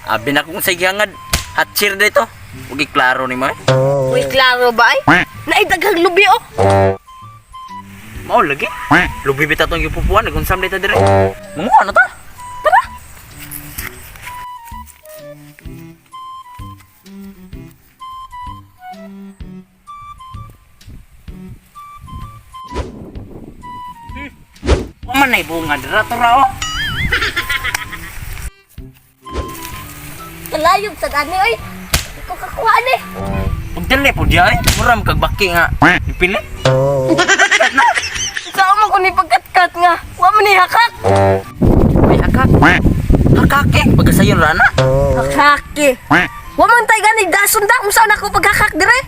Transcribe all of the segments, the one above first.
Abi na kung sa gihangad. Hatsir dito. Ugi klaro ni mo eh. Uy, klaro ba ay? Naidaghang lubi oh. Mao lagi. Lubi bita tong gipupuan nagunsam dito dire. Manguha na ta. Tara. Wa man nay bunga dira to ra oh. Kalayog sa dani oy. Ikaw kakuha ni. Pagdali po diya eh. Mura man kag baki nga. Ipilit. Sa mo ko ni pagkatkat nga. Wa man ni hakak. May hakak. Hakak eh. Pagkasayon ra na. Hakaki. Wa man tay gani dason da unsa na ko paghakak dire.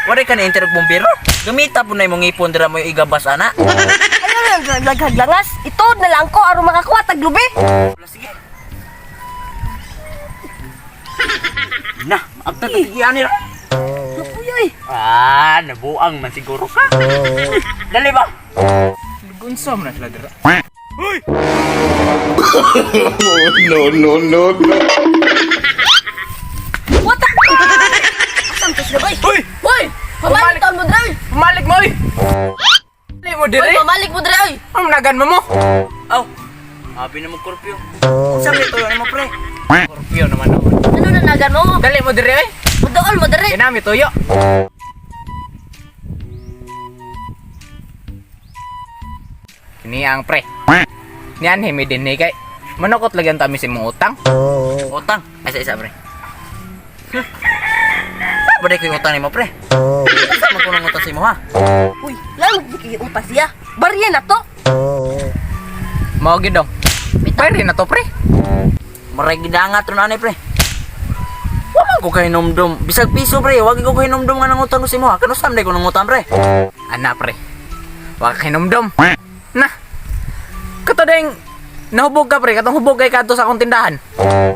Wala ka na interog bumbiro. Gamita po na imong ipon dira mo yung igabas ana. Ayaw lang langas. Ituod na lang ko aron makakuha tag lubi. Wala sige. Na, maagta ta ani ra. Napuyoy. Ah, nabuang man siguro ka. Dali ba? Gunsa man na sila dira. No, no, no, no. What the? Asam to sila bay? Uy! Hoy! Pamalik taon mo dre. Oy. Pumalik mo oy! Dali mo Hoy, dire. pamalik mo dre oy. Ang nagan mo mo. Aw. Abi na mo korpyo. Unsa may tuyo nimo pre? Scorpio naman noon. Ano na nagan mo? Dali mo dire oy. Mudool mo dre. Kinami tuyo. Kini ang pre. Niyan himi din ni kay manukot lagi ang tami sa imong utang. Utang. Ay sa isa pre. Huh. Ba ko yung utang nimo pre? Unsa man ko nang utang sa imo ha? Uy, lang di utas siya. Barya na to. Mao gid dong. Pwede na to pre. Maray gidangat ron ani pre. Wa man ko kay nomdom. Bisag piso pre, wag ko kay nomdom nga nangutang ko sa imo ha. Kano sam ko nangutang pre? Ana pre. Wa ka hinumdom. Na. Kato ding nahubog ka pre, katong hubog kay kadto sa akong tindahan.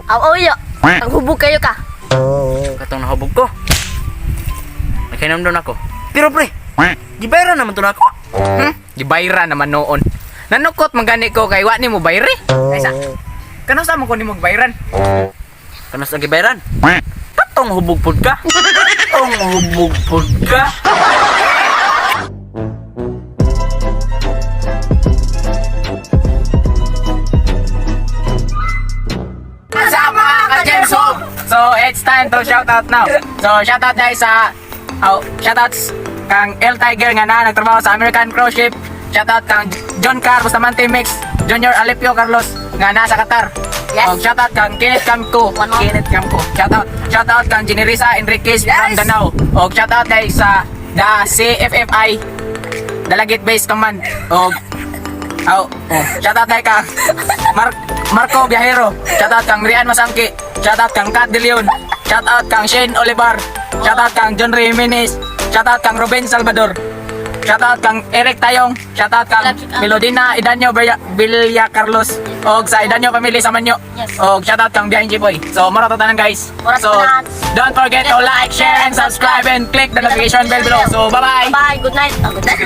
Aw aw yo. Ang hubog kayo ka. Katong nahubog ko. Nagkainomdom ako. Pero pre, gibayran naman to nako. Gibayra naman noon. Nanukot man gani ko kay wa nimo bayre. Ay sa. Kano sa mo ko nimo bayran? Kano sa gibayran? Katong hubog pud ka. Katong hubog pud ka. Sama ka James Hope! So it's time to shout out now. So shout out guys sa oh, shout outs kang El Tiger nga na nagtrabaho sa American Cruise Ship. Shout out kang John Car Bustamante Mix, Junior Alipio Carlos nga nasa Qatar. Yes. Og shout out kang Kenneth Camco. One more. Kenneth Camco. Shout out. Shout out kang Generisa Enriquez from Yes. Danao. Og shout out guys sa the CFFI Dalagit Base Command. Og Oh, oh. Shout out kay kang Marco Viajero. Shout out kang Rian Masangki. Shout out kang Kat De Leon. Shout out kang Shane Olivar. Shout out kang John Ray Jimenez. Shout out kang Ruben Salvador. Shout out kang Eric Tayong. Shout out kang Melodina Idanyo Villa Carlos. Og sa Idanyo family sa Manyo. Yes. Og shout out kang Biyahin Jipoy. So mura to tanan guys. Mura to So tanan. don't forget to like, share and subscribe and click the notification bell below. So bye-bye. Bye, good night. Oh, good night.